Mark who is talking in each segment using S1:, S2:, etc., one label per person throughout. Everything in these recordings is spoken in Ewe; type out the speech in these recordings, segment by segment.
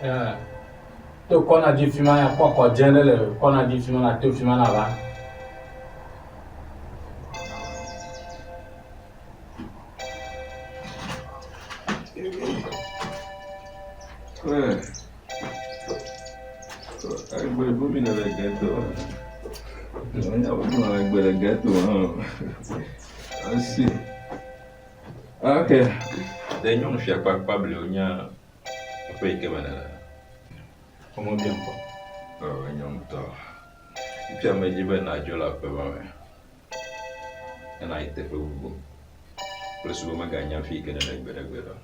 S1: To kɔna dzi fi ma ya kpɔ xɔ dze ɖe le kɔna dzi fi ma na to fi ma na va.
S2: Egbe ɖu mi le ghetto. Egbe le ghetto hã. Asi. Ok. Ɖe nyɔnufia kpakpa bliwo nya aƒe yi ke me nèle?
S1: Womebiam kpɔ.
S2: Oh, enyo ŋutɔ. Fifia medzi be nàdzo le aƒe ma me. Ne nàyi teƒe bubu. Kple susu be meganya fi yi ke nèle gbeɖegbeɖe o.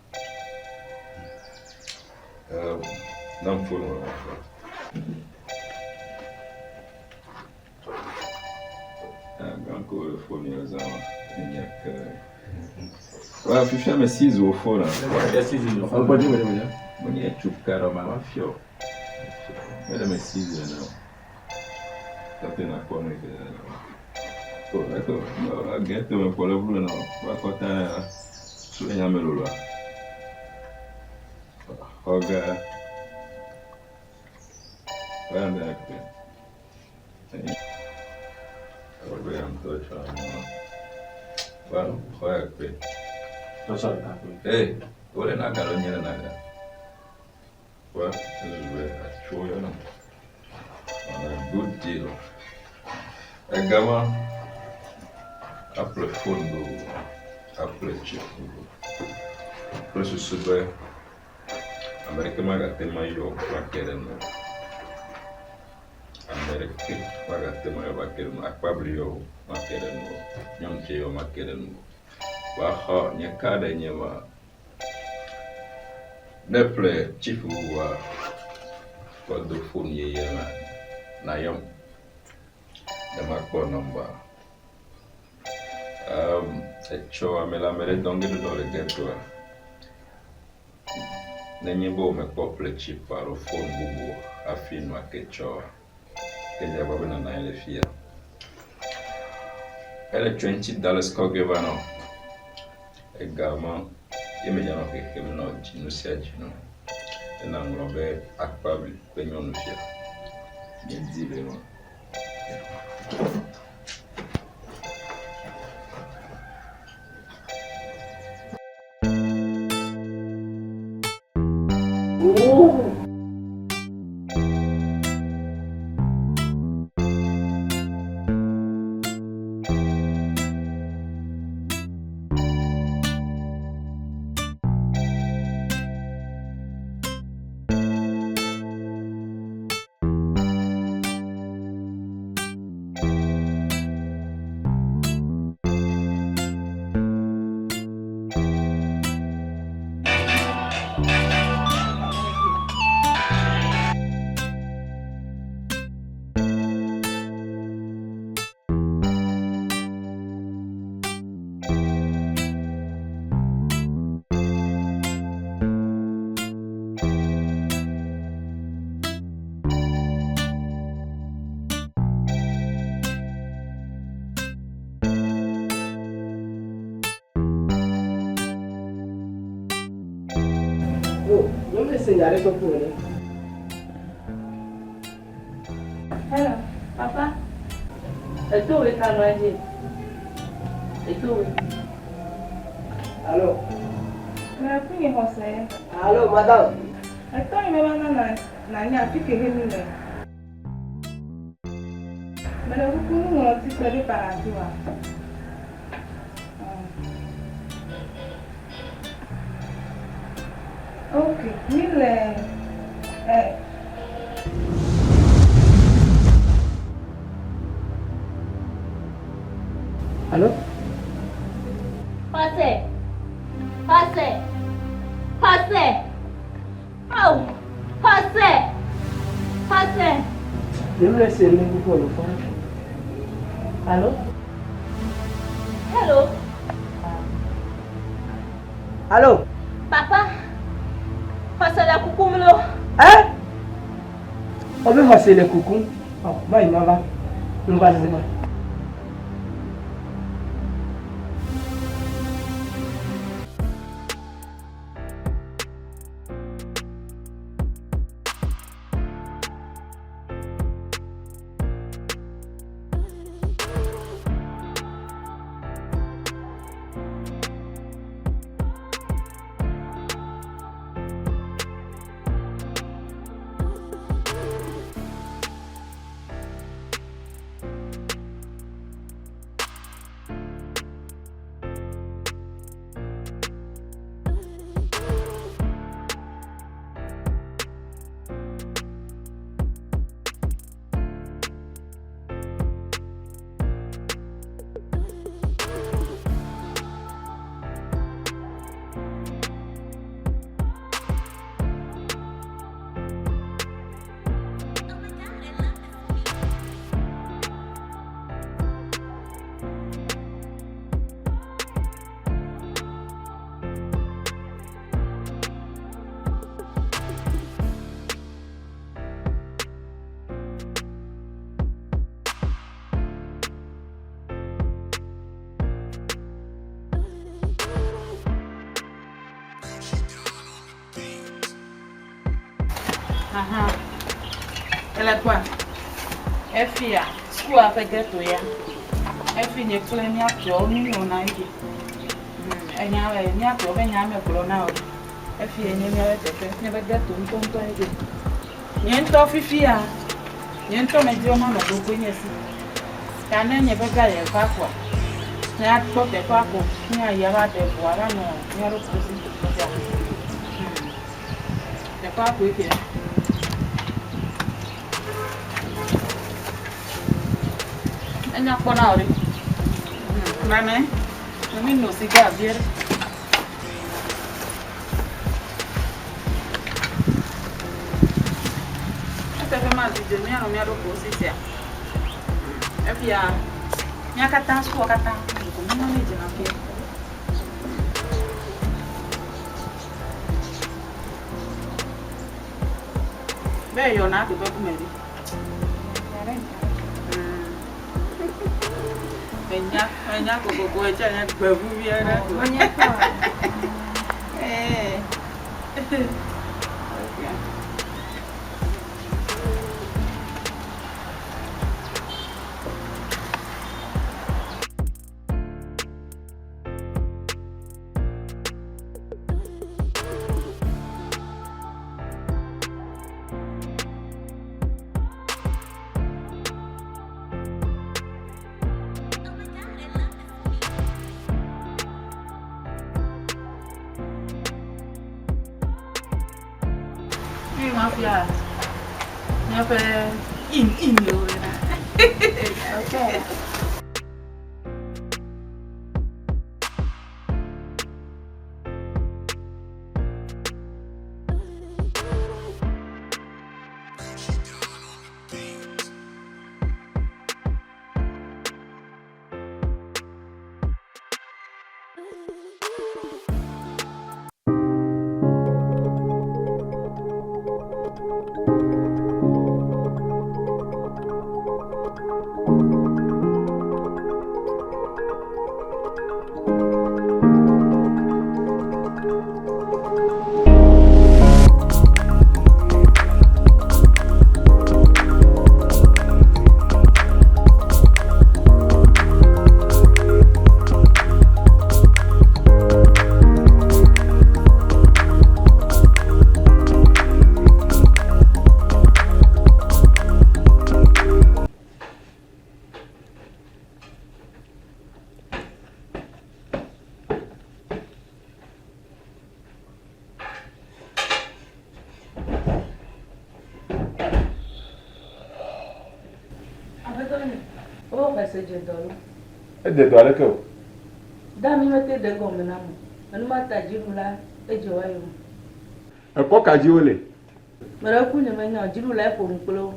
S2: Um, nam fonu wò makpɔ. Gãko le foni le zã enye ke. Wa fifia me seize wò fona. Menye cuka ɖe ma ma fiɔ. Mele me seize ene o. Tɔte na kpɔ nu yi ke le o. O eko ghetto me kpɔ le blu ene o. Wa kɔta ya su enya me loloa. Xɔga. Wa ne kpe. Wole naga alo nye le naga? Wa ezu atso yɔna. On a good deal. Egama aƒle phone ɖo, aƒle chip ɖo. Kple susu be ame ɖeke magate ŋu ayɔ va ke ɖe nu o. Ame ɖeke magate ŋu ava ke ɖe nu akpabli yɔ o, make ɖe nu o, nyɔnu tsɛ yɔ make ɖe nu o. Woaxɔ nye ka ɖe nye ma. Ne ƒle chip bubua kɔ do fon yeye me nayɔm ne makpɔ nɔmba. Em etsɔ ame le ame ɖe dɔm ge ɖo le ghettoa. Nenye be womekpɔ ƒle chip alo fon bubu o hafi nua ke tsɔa, ke dze agbagba be nànɔ anyi le fiya. Ele $20 kɔ ge va nɔ. Ega ma ye medzanɔ xexem nɔ dzinu sia dzinu. Ena ŋlɔ be akpabli ƒe nyɔnufia. Míedi be ma.
S3: Oh, nyemese nya aɖeke ku o ɖe.
S4: Hello, papa. Etowe ka nɔ edzi? Etowe.
S3: Allo.
S4: Mele kunye xɔse.
S3: Allo, madame.
S4: Etɔ yi meva na nanya afi ke he mi le. Mele kuku nuŋlɔti kple pepa le asiwòa? Ok, mi le eh.
S3: Allo?
S5: Xɔse! Xɔse! Xɔse! Ao! Xɔse! Xɔse!
S3: Nyemle se nu kuku o fɔ.
S5: Allo? Hello?
S3: Allo?
S5: Papa, xɔse le kukum lo.
S3: Eh? Wobe xɔse le kukum. Ɔ, mayi mava. Ŋva nenema.
S6: Aha. Ele kpɔa? Efia, sukua ƒe geto ya. Efi nye kple mía tɔwo mí nɔna efi. Enya le mía tɔwo ƒe nya me gblɔ na wò. Efi nye míaƒe teƒe, míaƒe geto ŋutɔŋutɔ ye. Nye ŋutɔ fifia, nye ŋutɔ medi be manɔ ɖokuinye si. Ta ne nye ƒe ga ye va koa, míakpɔ teƒea ko míayi ava ɖe ʋua ava nɔ mía ɖokui si. Teƒea koe ke. Enya kpɔ na wò ɖe. Mame, mi no siga vie ɖe. Eteƒe madidi o, míanɔ mía ɖokuiwo si sia. Efia, mía katã, sukua katã, ko míenɔ dzina fia. Be yɔna teƒe kume ɖi. Enya, enya kokoko etsɛ nye gbevuvi aɖe ko. Ee. Okay. Eye mafia míaƒe in in yewo ɖe. Okay.
S2: Edze dɔ aleke o?
S4: Da mi mete ɖe gɔme na mo. Enumata dziɖula edze wa yome.
S2: Ekɔ ka dzi wole?
S4: Meɖe ku nye menya o, dziɖulae ƒo nu kple wo.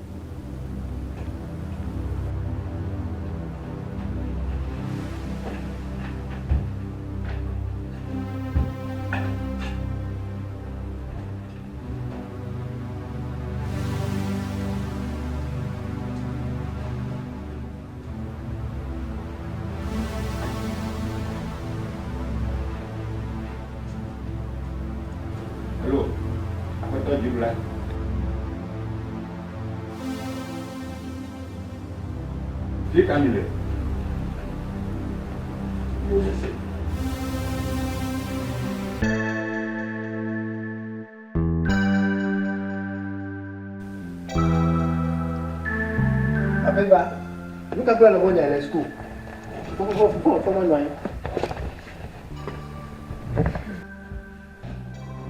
S2: Alo, aƒetɔ dziɖula. Fi ka mi le?
S3: Aƒeva, nu ka gblɔm nèle le suku? Fɔ fɔ fɔ nɔ anyi.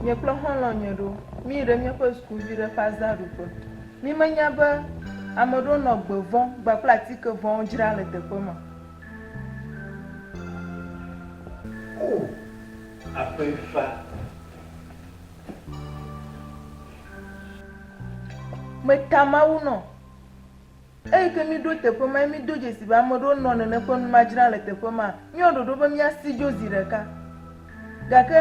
S4: Nye kple xɔlɔ̃nye ɖewo míyi ɖe míaƒe sukuvi ɖe ƒe azãɖuƒe. Mímenya be ame ɖewo nɔ gbe vɔ̃ kpakple atike vɔ̃wo dzram le teƒe ma.
S3: O, Aƒefa.
S4: Meta Mawu nɔ. Eyi ke míɖo teƒe ma ye mído dzesi be ame ɖewo nɔ nene ƒe nu ma dzram le teƒe ma, míewɔ ɖoɖo be míasi dzo zi ɖeka. Gake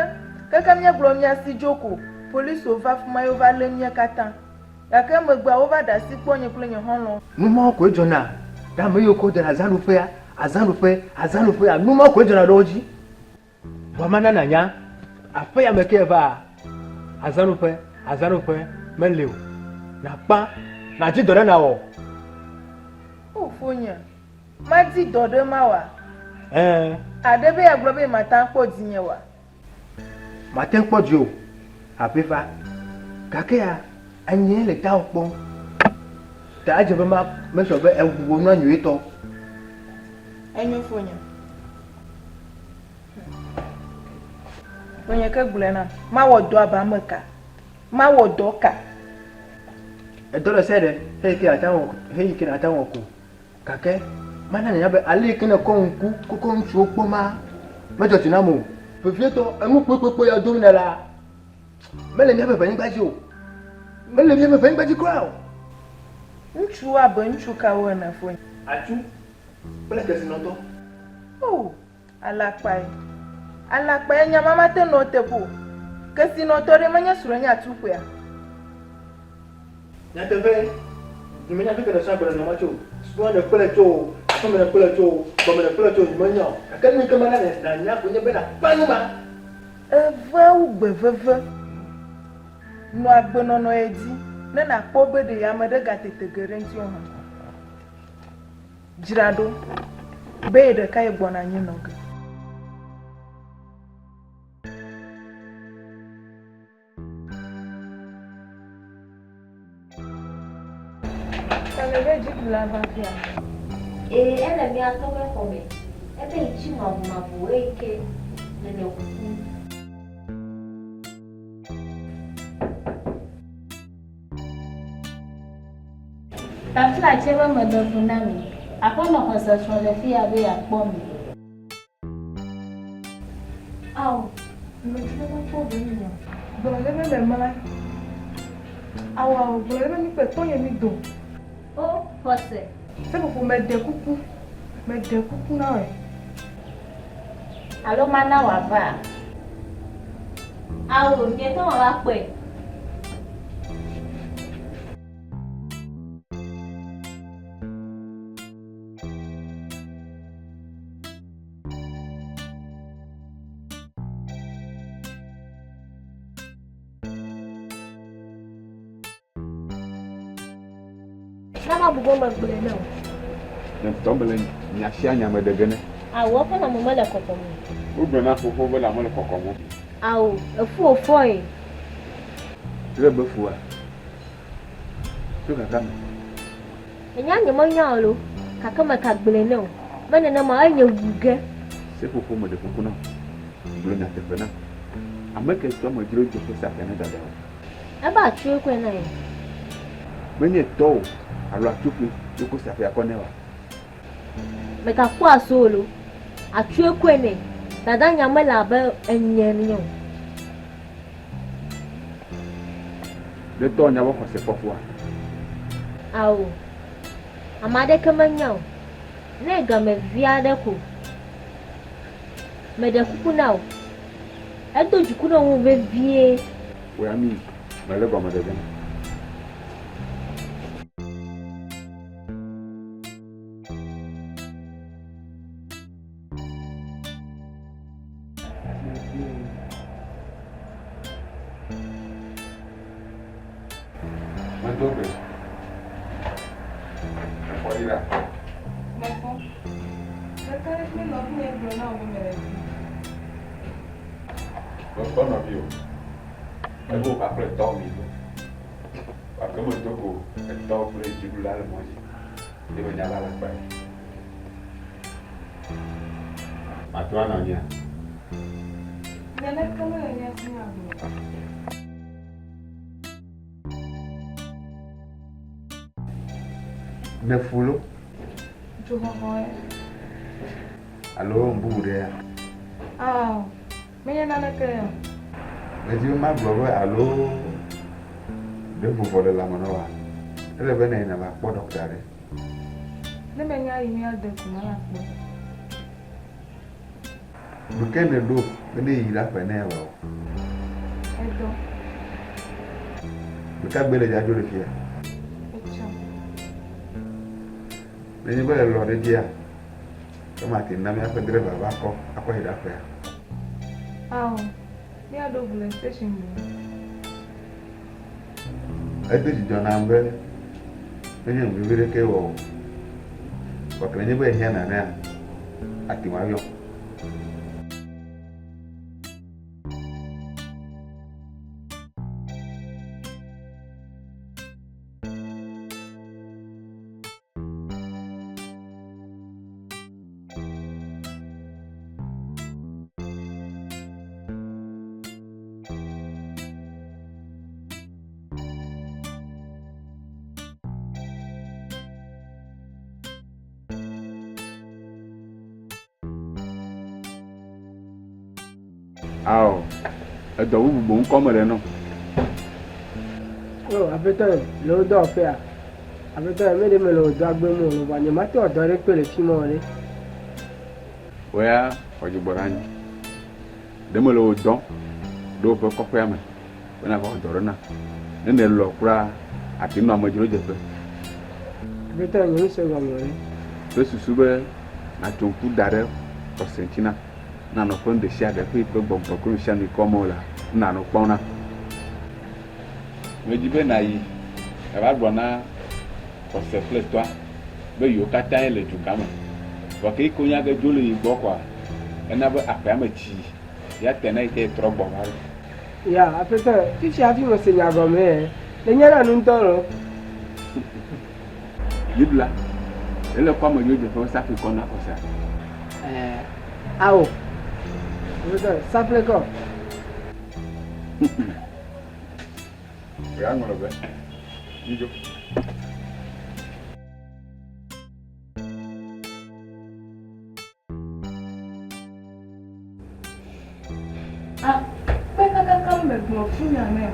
S4: kaka míagblɔ be míasi dzo ko, poliswo va afi ma ye wova lé mía katã. Gake emegbea, wova ɖe asi kpɔ nye kple nye xɔlɔ̃wo.
S3: Nu mawo koe dzɔna ɖe ame yiwo ke wodena azãɖuƒea, azãɖuƒe, azãɖuƒea, nu mawo koe dzɔna ɖe wo dzi. Vɔ mana nànya, aƒe ya me ke èvaa, azãɖuƒe, azãɖuƒe meli o. Nàkpã, nàdi dɔ ɖe nàwɔ.
S4: O fonye, madi dɔ ɖe mawɔa?
S3: Ɛ̃.
S4: Aɖe be yeagblɔ be mate akpɔ dzinye oa?
S3: Mate kpɔ dzi o, aƒefa. Gakea, enyee le tawò kpɔm. Ta edze be ma mesɔ be ewu wò nua nyuietɔ.
S4: Enyo fonye. Fonye ke gblɔe nam, mawɔ dɔ abe ame ka? Mawɔ dɔ ka?
S3: Edɔ ɖe sia ɖe heyi ke nàte ŋu heyi ke nàte ŋu awɔ ko. Gake mana nànya be ale yi ke nèkɔ ŋku kɔkɔ ŋutsuwo kpɔ ma medzɔ dzi nam o. Vevietɔ enu kpuikpuikpui ya dom nèlea, mele míaƒe ʋenyigba dzi o. Mele míaƒe ʋenyigba dzi kura o.
S4: Ŋutsuwo abe ŋutsu kawo ene fonye?
S3: Atsu kple kesinɔtɔ.
S4: O, alakpae. Alakpae, nya ma mate ŋu nɔ eteƒe o. Kesinɔtɔ ɖe menye srɔ̃e nye atsuƒea?
S3: Nyateƒee, nyemenya fi ke nèsrɔ̃ agbenɔnɔ ma tso o. Sukua nèkplɔe tso o, aƒeme nèkplɔe tso o, gbɔme nèkplɔe tso o, nyemenya o. Gake nu yi ke mana nànya koe nye be nàkpla nu ma.
S4: Evea wu gbe veve. Nɔ agbenɔnɔ ye dzi ne nàkpɔ be ɖe ame ɖe gatete ge ɖe ŋutiwò hã. Dzra ɖo be ye ɖekae gbɔna anyi nɔ ge. Ele be dziɖula va fia.
S5: Ee, ele mía tɔ ƒe xɔ me. Ebe yi tsi mavomavo eyi ke nènɔ kukum.
S7: Taflatse be meɖe fu na mi. Aƒenɔ xɔse srɔ̃ le fiya be yeakpɔ mi.
S4: Ao, medi be makpɔ vinye o. Gblɔ nɛ be memlã. Ao, ao, gblɔ nɛ be mi kple tɔnye mído.
S7: O, xɔse.
S4: Seƒoƒo, meɖe kuku, meɖe kuku na wòe.
S7: Alo mana wòavaa? Ao, nye ŋutɔ mava kpɔe. Na mabu be megblɔe na o.
S8: Nye ŋutɔ mele nya sia nya me ɖe ge nɛ.
S7: Ao, eƒe lãme mele kɔkɔm o.
S8: Wogblɔ na xoxo be lãme le kɔkɔm o.
S7: Ao, efu wòfɔe.
S8: Ɖe be fua tso kaka me.
S5: Ènya nyemenya o lo, gake mègagblɔe nɛ o, be nenema enye wu ge.
S8: Seƒoƒo meɖe kuku na wò, gblɔ nyateƒe nam. Ame kae tsɔ amedzro dzeƒe sa afia na dadawò?
S5: Ebe atsue kɔe na ye.
S8: Menye tɔwò alo atsukpui ye ko sa afia kɔ nɛ oa?
S5: Mègaku aso o lo, atsue kɔe nɛ. Dadanya mele abe enye ene o.
S8: Ɖe tɔwò nya be xɔse kpɔ fua?
S5: Ao, ame aɖeke menya o. Ne game vi aɖe ko. Meɖe kuku na wò. Edo dziku ɖe ŋuwò vevie.
S8: Wò ya mi mele gɔme ɖe gem. Medo gbe. Èfɔ ɖi la?
S4: Mefɔ. Ɖeka ɖe kple nɔvinye gblɔ na wò be mele fi.
S2: Mekpɔ nɔviwò. Ebe wò kpakple tɔwò mido. Gake medo go etɔwò kple dziɖula le mɔ dzi. Ye menya be alakpae.
S8: Mate ŋu anɔ anyia?
S4: Naneke mele mía si míagblɔ o.
S8: Nèfu lo?
S4: Dzoxɔxɔe.
S8: Alo nu bubu ɖea?
S4: Ao, menye naneke ya o.
S8: Medi be magblɔ be alo ɖe vuvɔ le lãme na wòa? Ele be nàyi nàva kpɔ ɖɔkta ɖe.
S4: Ne menya yi mía de ko mava kpɔe.
S8: Nu kae nèɖo be ne yeyi ɖe aƒe ne yeava wɔ?
S4: Edɔ.
S8: Nu ka gbee nèdze adzo le fia?
S4: Etsɔ.
S8: Nenye be èlɔ̃ ɖe edzia, ke mate ŋu na míaƒe drɛva va akɔ akɔ yi ɖe aƒea.
S4: Ao, míaɖo ʋu le station boŋ.
S8: Edo dzidzɔ nam be menye nu vevi ɖekee wɔ o. Vɔ ke nenye be ehiã nanea, ate ŋu ayɔm.
S2: Ao, edɔ bubu boŋ kɔ mele nɔ.
S9: O, Aƒetɔ, le wò dɔwɔƒea? Aƒetɔ, meɖe mele wò dɔa gbem o, vɔa nyemate wɔ dɔ ɖekpe le fi ma o ɖe.
S2: Wò ya xɔ dzigbɔ ɖe anyi. Ɖe mele wò dɔm ɖe woƒe kɔƒea me be nàva wɔ dɔ ɖe nam. Ne nèlɔ̃ kura, àte ŋu nɔ amedzrodzeƒe.
S9: Aƒetɔ, nye ŋusẽ gɔme o ɖe.
S2: Kple susu be nàtso ŋku da ɖe xɔse ŋuti nam, ne nànɔ ƒe nu ɖesiaɖe ƒe yi ƒe gbɔgbɔ kple nusianu yi ke wɔm wole, ne nànɔ kpɔm nam. Medi be nàyi nàva gblɔ na xɔse kple tɔa be yewo katãe le dugã me. Vɔ ke yi ke wonya ge dzo le yi gbɔ kɔa, ena be aƒea me tsi ya te na yi ke yetrɔ gbɔ va ɖo.
S9: Ya, aƒetɔ, fifia hafi mese nya gɔme ɛ. Le nya na nu ŋutɔ loo.
S2: Biblia, ele kɔ ame dzodzoƒe be safui kɔ na xɔsea?
S9: Ɛɛ, ao. Aƒetɔ, safle kɔ.
S2: Ya ŋlɔ be. Dzidzo.
S4: Akpe kakaka megblɔ funya nɛ.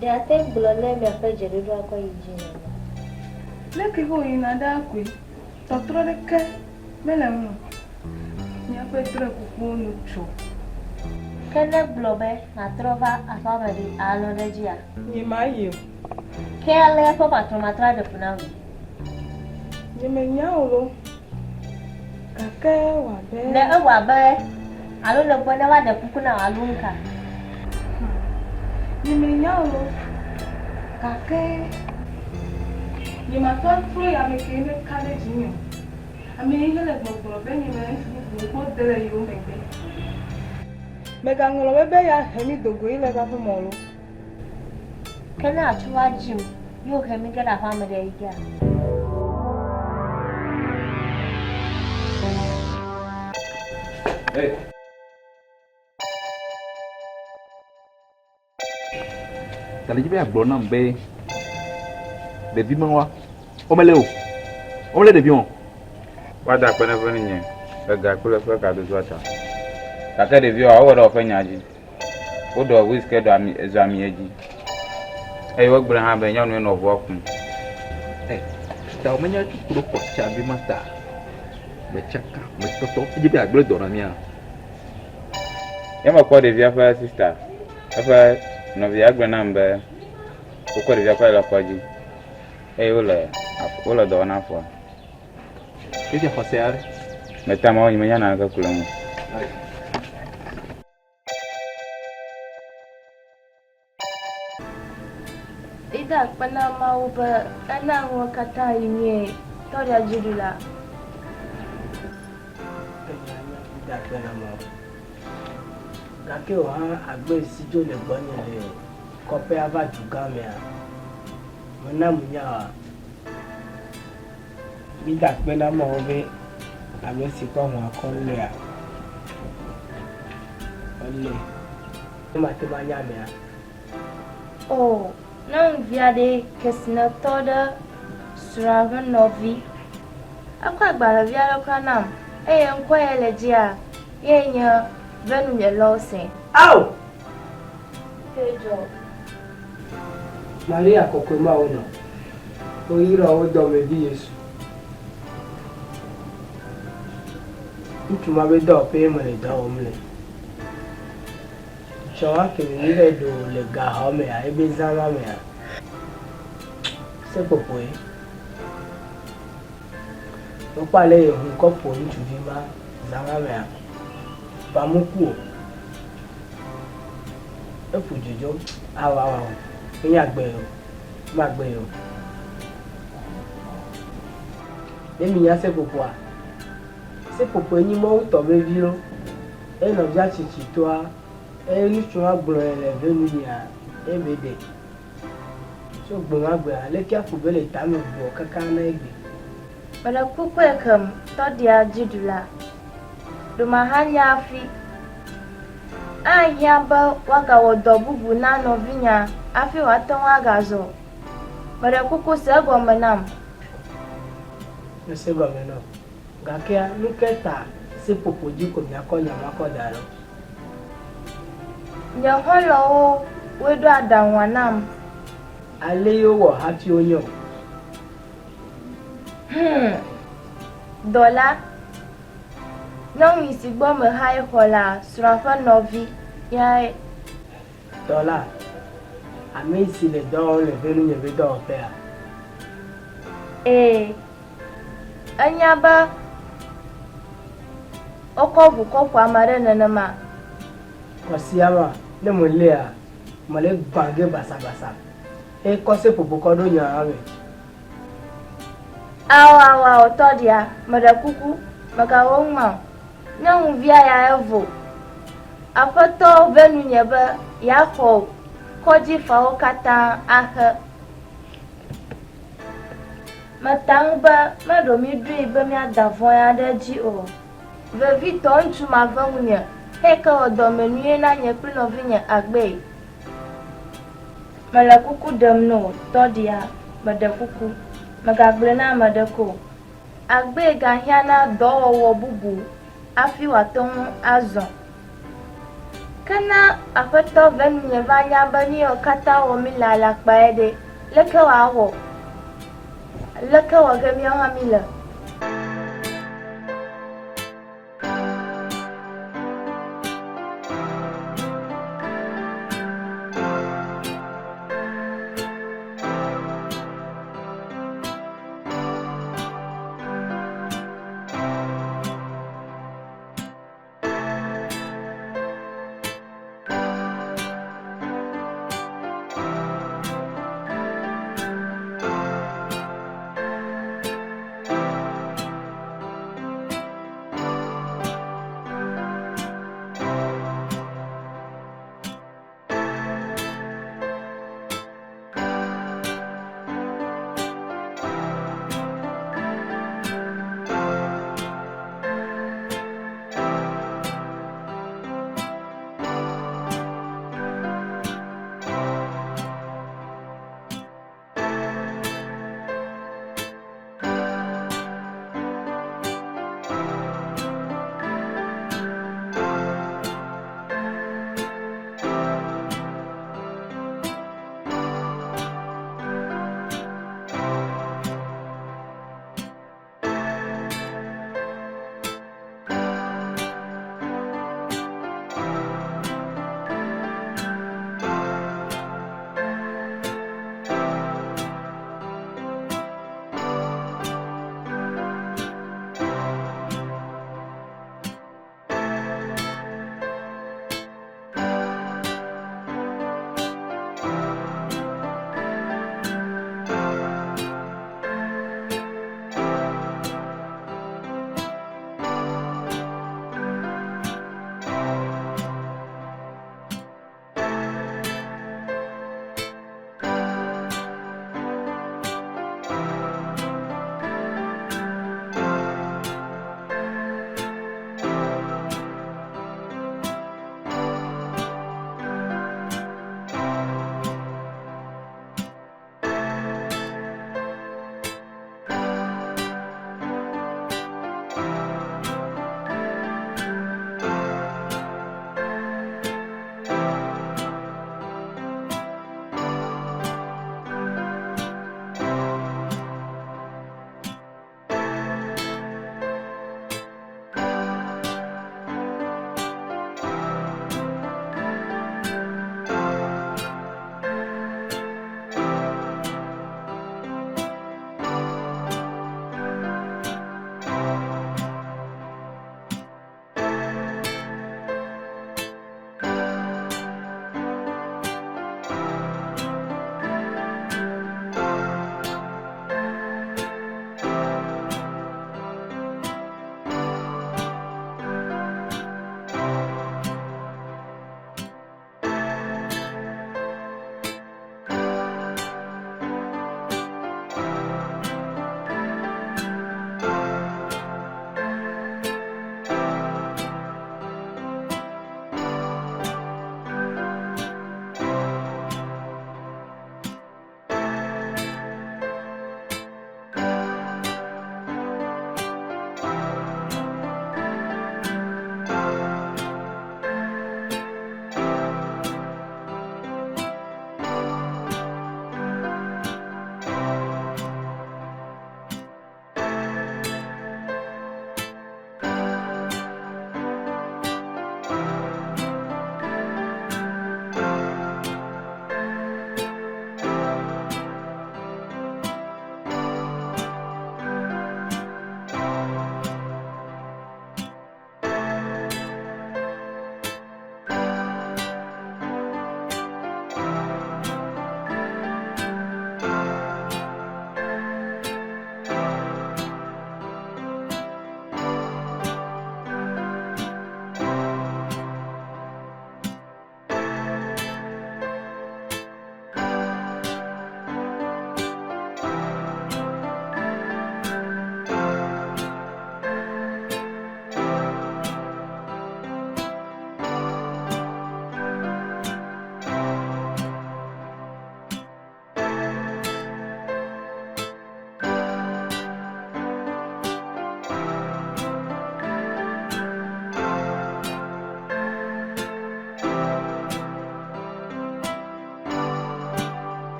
S5: Ɖe ate ŋu gblɔ ne miaƒe dzeɖoɖoa kɔ yi dzi nana?
S4: Leke be wòyina ɖaa koe, tɔtrɔ ɖeke mele eŋu o. Míaƒe drɔ̃ekukuwo nu tso.
S5: Ke ne egblɔ be nàtrɔ va aƒea me ɖe, àlɔ̃ ɖe edzia?
S4: Nyemayi o.
S5: Ke ale eƒe matrɔmatrɔa ɖe fu na wòe?
S4: Nyemenya o loo, gake ewɔ abe.
S5: Ne ewɔ abe, alo nègblɔ ne woaɖe kuku na wò alo nuka?
S4: Nyemenya o loo, gake nyemate ŋu atrɔ yi ame kee meka ɖe dzinye o. Ame yi hele gbɔgblɔ be nyemele ŋutsu bubuwo gbɔ de le yewo megbe. Mègaŋlɔ be be yeahe mí do goe le eƒe aƒeme o loo.
S5: Ke ne atsu va dzim ye wòhe mí ge ɖe aƒea me ɖe, yi gea?
S2: Hey.
S10: Ta le dzi be yeagblɔ nam be ɖevi ma wa womele o. Womele ɖevi o.
S11: Woada akpe na eƒe nye ega kple eƒe kadodoa ta. Gake ɖeviwoa, wowɔ ɖe woƒe nya dzi. Woɖɔ whisky ɖɔ ami zɔ ami edzi. Eye wogblɔ hã be nyɔnue nɔ ʋua kum.
S10: Ɛ, ta womenya tso ku ɖe xɔ tsavi ma ta. Metsaka, metɔtɔ. Edze be yeagblẽ dɔ na mía.
S11: Ye mekpɔ ɖevia ƒe sista, eƒe nɔvia egblɔ nam be wokɔ ɖevia kɔ yi le kɔdzi eye wole wole dɔ wɔm na afɔa.
S10: Fifia xɔse aɖe.
S11: Meta mawo nyemenya naneke ku le eŋu o.
S7: Mída akpe na Mawu be ena nuwo katã yi mí tɔɖia dziɖula.
S9: Enya nya mída akpe na Mawu. Gake wò hã agbe si dzo le gbɔnye le kɔƒea va dugã mea, mena menya oa? Mída akpe na Mawu be ame si kɔ hũa kɔ lɔea, elɔe. Ne mate ŋu anya amea.
S7: O, nyɔnuvi aɖee kesinɔtɔ ɖe srɔ̃a ƒe nɔvi. Ekɔ agbalẽvi aɖe kura nam eye ŋkɔ ye le dzia ye nye Venunye Lawson.
S9: Ao!
S7: Ke dzɔ.
S9: Maria kɔkɔe Mawu nɔ. Woyra wo dɔmevi Yesu. Ŋutsu ma be dɔwɔƒee mele dɔ wɔm le. Tsɔ ake mi mi vɛ ɖo le gaxɔ mea ebe zã ma mea seƒoƒoe. Mekpɔ ale yi ŋu kɔ ƒo ŋutsuvi ma zã ma mea, va mu ku o. Eƒu du dzo. Ao, ao, ao. Menye agbee o. Magbee o. Ne minya seƒoƒoa, seƒoƒoe nyi Mawu tɔ vevi lo. Eye nɔvia tsitsitɔa, eye nutsua gblɔe le ve nunyea, eye be ɖe. Tso gbemagbea, leke aƒu be le tame buɔ kaka na egbe.
S7: Mele kpukpɔe kem tɔɖia dziɖula. Ɖomaha nya hafi. Ahiã be woagawɔ dɔ bubu na nɔvinyea hafi wòate ŋu agazɔ. Meɖe kuku se egɔme nam.
S9: Mese egɔme nɔ. Gakea, nu ke ta seƒoƒo dzi ko miakɔ nya ma kɔ da ɖo?
S7: Nye xɔlɔ̃wo woe ɖo aɖaŋua nam.
S9: Ale ye wowɔ hafi wonye o.
S7: Hum! Dɔla, nyɔnu si gbɔ mehae xɔ la srɔ̃a ƒe nɔvi yae.
S9: Dɔla, ame si le dɔ wɔm le venunye ƒe dɔwɔƒea?
S7: Ee. Enya be wokɔ ʋu kɔ ƒo ame aɖe nenema?
S9: Kɔsia ma, ne meléa, mele gbã ge basabasa. Eye kɔ seƒoƒo kɔ ɖo nyaa me.
S7: Ao, ao, ao, tɔɖia, meɖe kuku, mègawɔ nu ma o. Nyɔnuvia ya evo. Aƒetɔ ve nunye be yeaxɔ kɔdzifawo katã axe. Meta ŋu be meɖo mí ɖoe be míada vɔ̃ ya ɖe edzi o. Vevitɔ ŋutsu ma ve ŋunye hee ke wɔ dɔmenyuie na nye kple nɔvinye Agbey. Mele kuku ɖem na wò, tɔɖia, meɖe kuku, mègagblɔe na ame aɖeke o. Agbee gahiã na dɔwɔwɔ bubu hafi wòate ŋu azɔ. Ke ne Aƒetɔ ve nunye va nya be nu yiwo katã wɔm míle alakpae ɖe, leke wòawɔ? Leke wɔ ge míawo hã míle?